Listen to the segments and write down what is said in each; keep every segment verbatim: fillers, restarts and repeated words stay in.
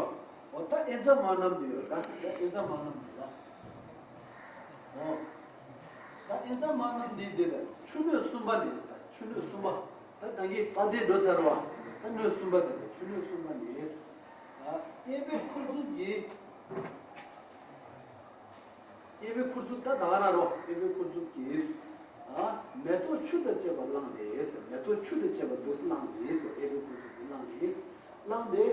འོ་ད་ཨེ་ཛ་མ་ནམ་དེ་ཡོད་ད། ད་ཨེ་ཛ་མ་ནམ་དེ་ལ། འོ། ད་ཨེ་ཛ་མ་ནམ་དེ་དེ་ལ་ཆུ་སྣོད་གསུམ་པ་ནས་ད་ཆུ་སྣོད་གསུམ་པ། ད་ད་གིན་པ་དེ་འགྲོ་ཚར་བ། ད་སྣོད་གསུམ་པ་དེ་ལ་ཆུ་སྣོད་གསུམ་པ་ནས། ད་གཡས་པའི་ཁུར་ཚུགས་ཀྱི། གཡས་པའི་ཁུར་ཚུགས་ད་ད་ག་རང་རོ། གཡས་པའི་ཁུར་ཚུགས་ཀྱིས། ཨ། མེ་ཏོག་ཆུ་དང་བཅས་པ་བླངས་ཏེ་ཟེར། མེ་ཏོག་ཆུ་དང་བཅས་པ་འདུག་བླངས་ཏེ་ཟེར། གཡས་པའི་ཁུར་ཚུགས་ཀྱིས་བླངས་ཏེ། བླངས་ཏེ།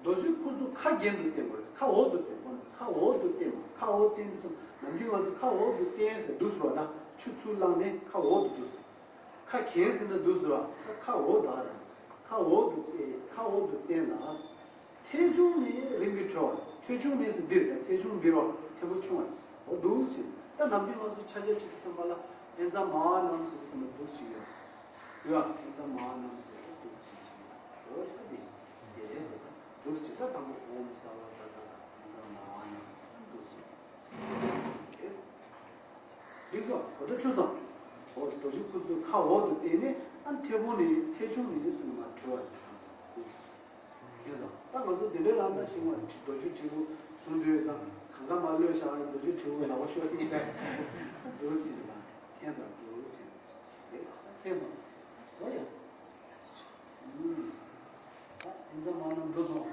རྡོ་རྗེ་ཁུར་ཚུགས་ཁ་གྱེན་དུ་བསྟན་པ་རེད། ཁ་འོག་ཏུ་བསྟན་པ་ནི། ཁ་འོག་ཏུ་བསྟན་པ། ཁ་འོག་བསྟན་དུས་སམ་ནམ་རྒྱུན་ང་ཚོ་ཁ་འོག་ཏུ་བསྟན་ཟེར་འདུག་ཟེར་བ་ན་ཆུ་ཚུར་བླངས་ནས་ཁ་འོག་ཏུ་འདུག་ཟེར། ཁ་གྱེན་ཟེར་ན་འདུག་ཟེར་བ། ད་ཁ་འོག་ད་རེད། ཁ་འོག་ཏུ་བསྟན། ཁ་འོག་ཏུ་བསྟན་ལ། ཐལ་འབྱུང་ནི་རིམ་གྱིས་གྲོལ་བ། ཐལ་འབྱུང་ནི་ཟེར་འདིར་ད་ཐལ་འབྱུང་འདིར་བ་ཐལ་མོ་ཆུང་བ། འོ་འདུག་ཟེར། ད་ནམ་རྒྱུན་ང་ཚོ་ཕྱག་རྒྱ་བྱེད་དུས་ཙམ་པ་ལ་ཨེ་ཛ་མ་ཧཱ་ནམ་ཟེར་དུས་ཙམ་པ་འདུག་ཅིག་ཡོད། ཡོད། ཨེ་ཛ་མ་ཧཱ་ནམ་ཟེར་དུས་འདུག་ཅིག་ཡོད། འོ་ད་འདི་འདི་ཟེར་ད་འདུག་ཅིག་ད་དང་པོ་ཨོཾ་སརྦ་ད་ཏ་ཨེ་ཛ་མ་ཧཱ་ནམ་ཟེར་འདུག་ཅིག་འགྲིག་སོང་། གོ་བརྡ་འཕྲོད་སོང་། འོ་རྡོ་རྗེ་ཁུ་ཚུར་ཁ་འོག་ཏུ་བསྟན་ནས་ཨ་ཐལ་མོ་ནི་ཐལ་འབྱུང་ནི་ཟེར་ནས་མར་གྲོལ་བ་རེད་བསམ། མཁྱེན་སོང་། ད་ང་ཚོ་འདི་འདྲའི་རང་ལྟ་ཞིག་མ་རེད། རྡོ་རྗེ་དྲིལ་བུ་བཟུང་འདོད་ཙང་གང་ག་མ་གློད་བཞག་རྡོ་རྗེ་དྲིལ་བུ་ལག་པ་ཤོར་ནས་ད་འདུག་ཅིག་ལ་མཁྱེན་སོང་། འདུག་ཅིག་རེད། མཁྱེན་སོང་། འོ་ཡ། ཨུམ། ད་ཨེ་ཛ་མ་ཧཱ་ནམ་འགྲོ་སོང་།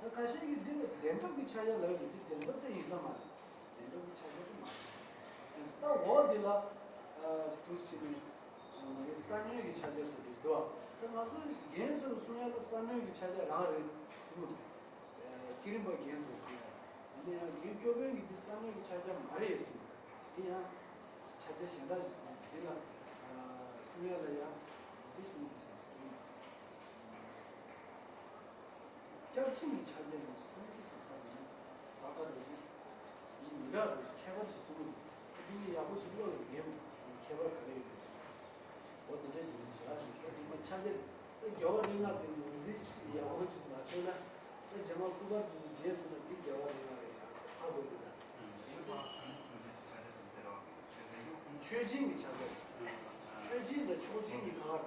ད་ཁ་ཤས་ཀྱིས་འདི་ལ་བདེན་སྟོབས་ཀྱི་ཕྱག་རྒྱ་ལབ་ཀྱི། འདི་བདེན་སྟོབས་དེ་ཡིན་ས་མ་རེད། བདེན་སྟོབས་ཀྱི་ཕྱག་རྒྱ་དེ་མ་རེད། ད་འོག་འདི་ལ་ཨ་འདུག་ཅིག་ནས་ཨ་ས་གནོན་གྱི་ཕྱག་རྒྱ་སུ་རེད་འདུག་ད་ང་ཚོ་རྒན་ཚོས་གསུང་ཡ་ལ་ས་གནོན་གྱི་ཕྱག་རྒྱ་རང་རེད་གསུང་གི་འདུག་བསྐྱེད་རིམ་པ་རྒན་ཚོས་གསུང་ཡ། ཡིན་ན་ཡང་རྒན་སྐྱོར་དཔོན་གྱིས་འདི་ས་གནོན་གྱི་ཕྱག་རྒྱ་མ་རེད་གསུང་། ཡིན་ཡང་ཕྱག་རྒྱ་གཞན་དག་ཅིག་གསུང་། འདི་ལ་ཨ་གསུང་ཡ་ལ་ཡང་འདི་གསུང་དགོས་བསམ་སོང་། སྐྱབས་སྦྱིན་གྱི་ཕྱག་རྒྱ་ཡིན་ཞེས་གསུངས་པའི་སེམས་ཐག་ནས་བར་ཐག་རེ་ཞིག་མི་འདྲ་རུ་ཁྱད་པར་ཞིག་གསུངས་ཡོད། འདི་ནི་ཡག་པོ་ཞིག་བློ་ལ་འགེལ་མི་ཐུབ། ཁྱད་པར་ག་རེ་ཡོད་མེད། འོ་དེ་འདྲ་ཞིག་ཡིན་ཞེས་ཞུ། ད་རྗེས་མ་ཕྱག་རྒྱ་ད་རྒྱལ་བ་རིགས་ལྔ་དེ་ངོས་འཛིན་ཞིག་ཡག་པོ་ཞིག་མ་བྱུང་ན། ད་རྗེས་མ་སྐུ་པར་དེ་ཚོ་རྗེས་སུ་ན་འདི་རྒྱལ་བ་རིགས་ལྔ་རེད་ཤག་ཧ་གོ་འདུག་ད། ཆོས་སྦྱིན་གྱི་ཕྱག་རྒྱ། ཆོས་སྦྱིན་དང་ཕྱོགས་སྦྱིན་གྱི་ཁ་བར།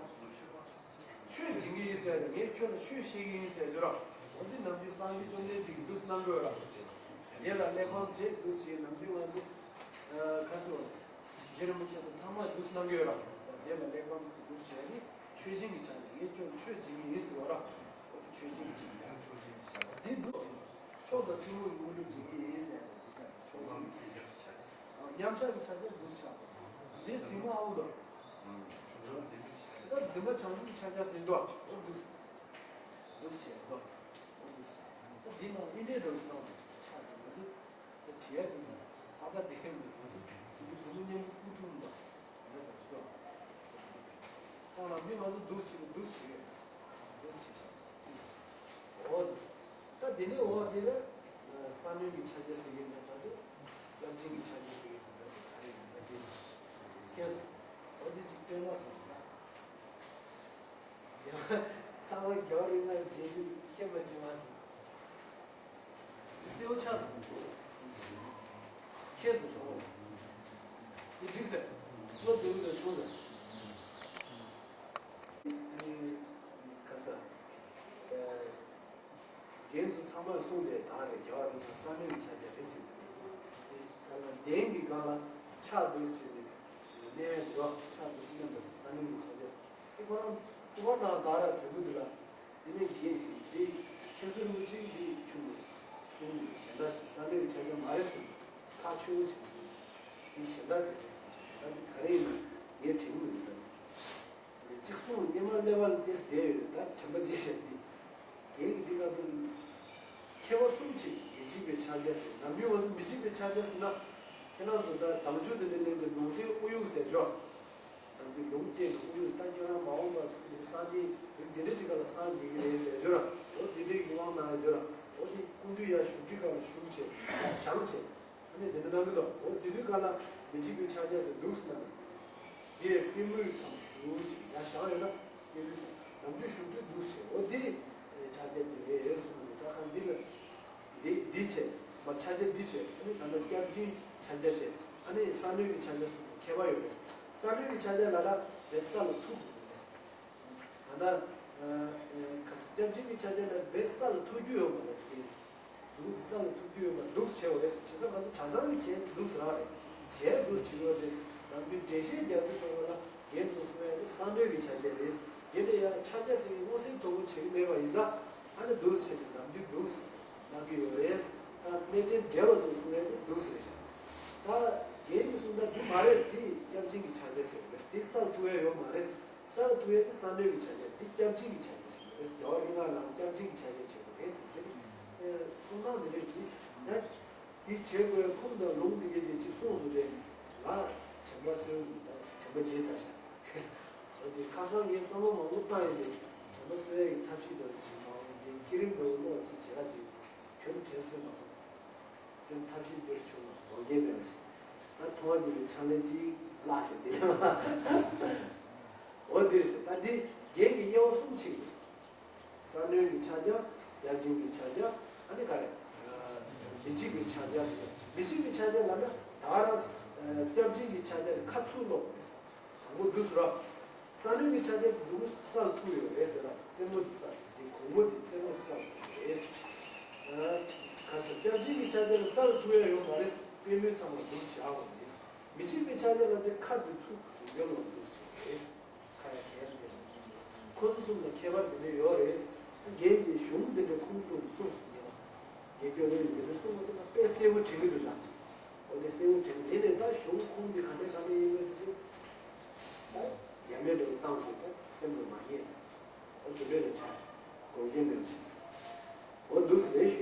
ཆོས་སྦྱིན་གྱི་ཡིན་ཟེར་ནས་ངས་ཁྱོད་ལ་ཆོས་བཤད་ཀྱི་ཡིན་ཟེར་རྒྱུ་ར། འོ་འདི་ནམ་རྒྱུན་སངས་རྒྱས་བཅོམ་ལྡན་འདས་ཀྱིས་འདུག་གནང་དགོས་ར། དེ་ལ་གླེགས་བམ་བྱེད་འདུག་ཞེས་ནམ་རྒྱུན་ང་ཚོ་ཁ་སོ་རྗེ་རིན་པོ་ཆེ་དང་ཚང་མ་འདུག་གནང་དགོས་ར། དེ་ལ་གླེགས་བམ་ཟེར་འདུག་བྱས་ནི་ཆོས་སྦྱིན་གྱི་ཆ་ནས་ངས་ཁྱོད་ལ་ཆོས་སྦྱིན་གྱི་ཡིན་ཟེར་བ་ར། འོ་འདི་ཆོས་སྦྱིན་གྱི་ཆ་ནས་འདི་འདུག་མཆོག་དང་ཐུན་མོང་གི་དངོས་གྲུབ་སྦྱིན་གྱི་ཡིན་ཟེར་ནས་ཟེར་ཆོས་སྦྱིན་གྱི་ཆ་ནས། མཉམ་བཞག་གི་ཕྱག་རྒྱ་འདུག་ཆགས་སོང་། འདི་གཟིགས་མོ་ཨ་འུ་དང་། ད་འཛིན་པ་བྱང་ཆུབ་ཀྱི་ཕྱག་རྒྱ་ཟེར་འདུག་འོ་འདུག་འདུག་བྱས་འདུག་འོ་འདུག་ད་འདི་ནང་ཨིན་དྲེ་འདྲ་བོ་ཞིག་གནང་འདུག་ཆགས་འདུག་ང་ཚོ་ད་བྲིས་ཡ་འདུག་ད་ལྟ་དེ་ནས་ང་ཚོ་འདི་འཛིན་པ་གཉེན་པོ་སྐུ་ཐུག་འདུག་འདྲ་འདྲ་ཞིག་འདུག་ད་ལམ་འདི་ང་ཚོ་འདུག་བྱེད་འདུག་བྱེད་འདུག་བྱེད་ཤག་འོ་འདུག་ད་དེ་ནས་འོ་དེ་ལ་ས་གནོན་གྱི་ཕྱག་རྒྱ་ཟེར་གྱི་འདུག་ད་དུ། སྐྱབས་སྦྱིན་གྱི་ཕྱག་རྒྱ་ཟེར་གྱི་འདུག་ད་ག་རེ་ཡིན་ད་དེ་ནི། ཁྱེད་ཚོ། འོ་དེ་ཅིག་སྟོན་ན་བསམ་ཞིག་ད། རྒྱ་ཚང་མ་རྒྱ་རིགས་ལྔ་རྗེས་འཇུག་མཁྱེན་པ་ཅིག་མ་གཏོགས། དེ་གསལ་བོ་ཆགས་སོང་། ཁྱེད་ཚོ་ཚང་མ། དེ་འགྲིག་ཟེར། བློ་བདེ་བོ་དང་ཆུང་ཟེར། ཁ་ས། རྒན་ཚོ་ཚང་མས་གསུངས་ཏེ་ད་རེས་རྒྱ་གར་ལ་ས་གནོན་གྱི་ཕྱག་རྒྱ་རེད་ཟེར་གྱི་འདུག་དེ་ག་ལ་གདན་གྱི་སྒང་ལ་ཕྱག་འབུལ་ཟེར་ནས་གནས་འགྲོ་ཕྱག་འབུལ་སུ་མཉམ་པ་ས་གནོན་གྱི་ཕྱག་རྒྱ་ཟེར། དེ་ཁོ་རང་སྐུ་པར་ནང་ད་ར་དོད་པོ་འདུག་ལ། དེ་ནས་རྒན་དེ་མཁན་ཟུར་རིན་པོ་ཆེ་གིས་འདི་ཁྱོད་ནས་གསུངས་ནས་གཞན་དག་ཞིག་ས་གནོན་གྱི་ཕྱག་རྒྱ་མ་རེད་གསུངས། ཐག་ཆོད་པོ་བྱས་གསུངས། འདི་གཞན་དག་ཅིག་རེད་གསུངས། ད་འདི་ག་རེ་ཡིན་ན་ངས་དྲན་གྱི་མི་འདུག་ད། གཅིག་གསུངས་སྔོན་མ་ཀླད་པ་ལ་ཏོག་ཙམ་བསྡད་ཡོད་རེད། ད་དྲན་པ་བརྗེད་ཤག་འདི། རྒན་གྱིས་འདི་ལྟ་བུ། མཁས་པ་གསུམ་གྱིས་མི་འཇིགས་པའི་ཕྱག་རྒྱ་ཟེར། ནམ་རྒྱུན་ང་ཚོ་མི་འཇིགས་པའི་ཕྱག་རྒྱ་ཟེར་ན། ཁྱེད་རང་ཚོ་ད་དལ་འབྱོར་དེ་ནས་ལེན་ཏེ་ལུང་བསྟན་དབུ་དབྱུང་ཟེར་ཅོ། ནམ་རྒྱུན་ལུང་བསྟན་དབུ་དབྱུང་ད་ཁྱེད་རང་མ་འོངས་པར་སངས་རྒྱས་རིགས་འདི་འདྲ་ཅིག་ག་ལ་སངས་རྒྱས་ཀྱི་རེད་ཟེར་ཅོ་ར། འོ་དེ་འདྲའི་གི་དབང་གནང་ཡ་ཅོ་ར། འོ་དེ་སྐུ་མདུན་ཡར་བཞུགས་ཁྲི་སྒང་ལ་བཞུགས་བྱས་ཡར་བཞེངས་བྱས། ཨ་ནི་དེ་འདྲ་གནང་གི་འདུག་འོ་དེ་དུས་སྒང་ལ་མི་འཇིགས་པའི་ཕྱག་རྒྱ་ཟེར་འདུག་ཟེར་ན། དེ་ཡི་པུས་མོའི་མཚམས་འདུག་ཅེས་ཡར་བཞེངས་ཡོད་ན་པུས་མོའི་མཚམས་ནམ་རྒྱུན་བཞུགས་དུས་འདུག་ཅེས་འོ་དེ་ཕྱག་རྒྱ་དེ་རེད་ཟེར་ནས་ད་གང་འདི་ལ་འདི་འདི་བྱས་མ་ཕྱག་རྒྱ་འདི་བྱས་ཨ་ནི་ད་ལྟ་སྐྱབས་སྦྱིན་ཕྱག་རྒྱ་བྱས་ཨ་ནི་ས་གནོན་གྱི་ཕྱག་རྒྱ་གསུམ་ཁྱད་པར་ཡོད་རེད། ས་གནོན་གྱི་ཕྱག་རྒྱ་ལ་ལ་རེད་ས་ལ་ཐུག་དགོས་རེད། ད་ལྟ་ཁ་ས། སྐྱབས་རྗེ་གི་ཕྱག་རྒྱ་ལ་བས་ས་ལ་ཐུག་རྒྱུ་ཡོད་མ་རེད་ཟེར། གཟུགས་ཀྱི་ས་ལ་ཐུག་རྒྱུ་ཡོད་མ་འདུག་བྱས་པ་རེད། བྱས་ཙང་ང་ཚོ་གྲྭ་ཚང་གི་བྱས་འདུག་རང་རེད། བྱས་འདུག་བྱེད་ཡོད་དེ། ནམ་རྒྱུན་འགྲེལ་བཤད་རྒྱག་དུས་ཙམ་པ་ལ་རྒན་ཚོ་གསུང་ཡ་དེ་ས་གནོན་གྱི་ཕྱག་རྒྱ་རེད། དེ་ལས་ཡང་ཕྱག་རྒྱ་ཟེར་ཡ་མངོན་གསལ་དོད་པོ་བྱེད་ཀྱི་མེད་པ་ཡིན་ཙང་། ཨ་ནི་འདུག་བྱས་ཏེ་ནམ་རྒྱུན་འདུག་ལབ་ཀྱི་ཡོད་རེད། ད་གནས་བརྟན་བགྲེས་པ་ཚོ་གསུང་ཡ་དེ་འདུག་ཟེར་ཤག་ད་རྒན་གྱིས་གསུངས་ད་འདུག་མ་རེད། དེ་སྐྱབས་ཆེན་གྱི་ཕྱག་རྒྱ་ཟེར་བ་རེད། དེ་ས་ལ་ཐུག་ཡ་ཡོད་མ་རེད། ས་ལ་ཐུག་ཡ་དེ་ས་གནོན་གྱི་ཕྱག་རྒྱ། དེ་སྐྱབས་ཆེན་གྱི་ཕྱག་རྒྱ་ཞིག་རེད། རྒྱལ་བ་རིགས་ལྔ་ལ་སྐྱབས་ཆེན་གྱི་ཕྱག་རྒྱ་བྱེད་དགོས་རེད་ཟེར་གྱི་རེད། གསུང་སྟངས་འདི་རེད། དེ་ད་དེ་བྱེད་དགོས་ཁུངས་དང་ལུང་འདི་གའི་དེ་ཅིག་གསུངས་སོང་རེད། ང་དྲན་པ་གསོས་ད་དྲན་པ་བརྗེད་ཚར་ཤག་འོ་དེ་ཁ་སང་ངས་བསམ་བློ་མང་པོ་བཏང་ཡིན་དེ། དྲན་པ་གསོ་ཡ་ཡི་ཐབས་ཤེས་དང་ཅིག་མ་འོང་དེ་བསྐྱེད་རིམ་འདྲ་བོ་ཀློག་ཅིག་བྱེད་ཡ་ཅིག་ཁྱོན་དྲན་གསོས་མ་སོང་། དོན་ཐབས་ཤེས་འདིར་བྱུང་བ་དོགས་རྒྱན་མེད་པ་ཞིག་ད་མཐོང་བ་ཉིད་ལས་ཕྱག་ལེན་གཅིག་བཀླགས་ཤིག་དེ། འོ་འདིར་ཞིག་ད་འདི་རྒན་གྱི་དབྱེ་བ་གསུམ་ཕྱེ་གི་འདུག་ས་གནོན་གྱི་ཕྱག་རྒྱ། སྐྱབས་ཆེན་གྱི་ཕྱག་རྒྱ། ཨ་ནི་ག་རེ། མི་འཇིགས་པའི་ཕྱག་རྒྱ་ཟེར། མི་འཇིགས་པའི་ཕྱག་རྒྱ་ལབ་ན་ད་ག་རང་སྐྱབས་ཆེན་གྱི་ཕྱག་རྒྱ་ནི་ཁ་ཚུར་ལོག་དང་པོ་འདུག་ཟེར་རོ། ས་གནོན་གྱི་ཕྱག་རྒྱ་དེ་གཟུགས་པོ་ས་ལ་ཐུག་ཡོད་རེད་ཟེར་ར། རྩེ་མོ་འདི་ས་དེ་གུང་མོ་འདི་རྩེ་མོ་ས་ལ་ཐུག་ཡོད་རེད། ཁ་ས་སྐྱབས་རྗེ་གི་ཕྱག་རྒྱ་ལ་ས་ལ་ཐུག་ཡ་ཡོད་མ་རེད། པུས་མོའི་ཚང་མ་འདུག་བཞག་པ་རེད། མི་འཇིགས་པའི་ཕྱག་རྒྱ་ལ་དེ་ཁ་འདི་ཚུར་འཇོམས་ལ་འདུག་བྱེད་རེད། ཁ་ཡ་གྱལ་རེད། ཁོ་ཚོ་གསུམ་ལ་ཁྱད་པར་དེ་འདྲ་ཡོད་རེད། རྒན་གྱི་གཞུང་འདི་འདྲ་ཁུངས་གཏུགས་གསུངས་སོང་ཡོད། རྒན་ཁྱོད་རེད་འདི་འདྲ་གསུངས་པ་དེ་ལ་དཔེ་གསལ་པོ་དྲན་གྱི་འདུག་ལ། འོ་དེ་གསལ་པོ་དྲན་གྱི་ཡིན་ནའི་ད་གཞུང་ཁུངས་འདི་ག་འདྲ་ག་འདྲ་ཡིན་མིན་དེ་ཚོ་ད་ཡ་མེད་འདྲ་བོ་བཏང་སོང་། ད་སེམས་ལ་མ་ངེས། འོ་དེ་འདྲ་རེད་ཆགས། དགོངས་རྒྱན་མེད་ཅིང་། འོ་འདུག་སེ་རེད་ཞུ།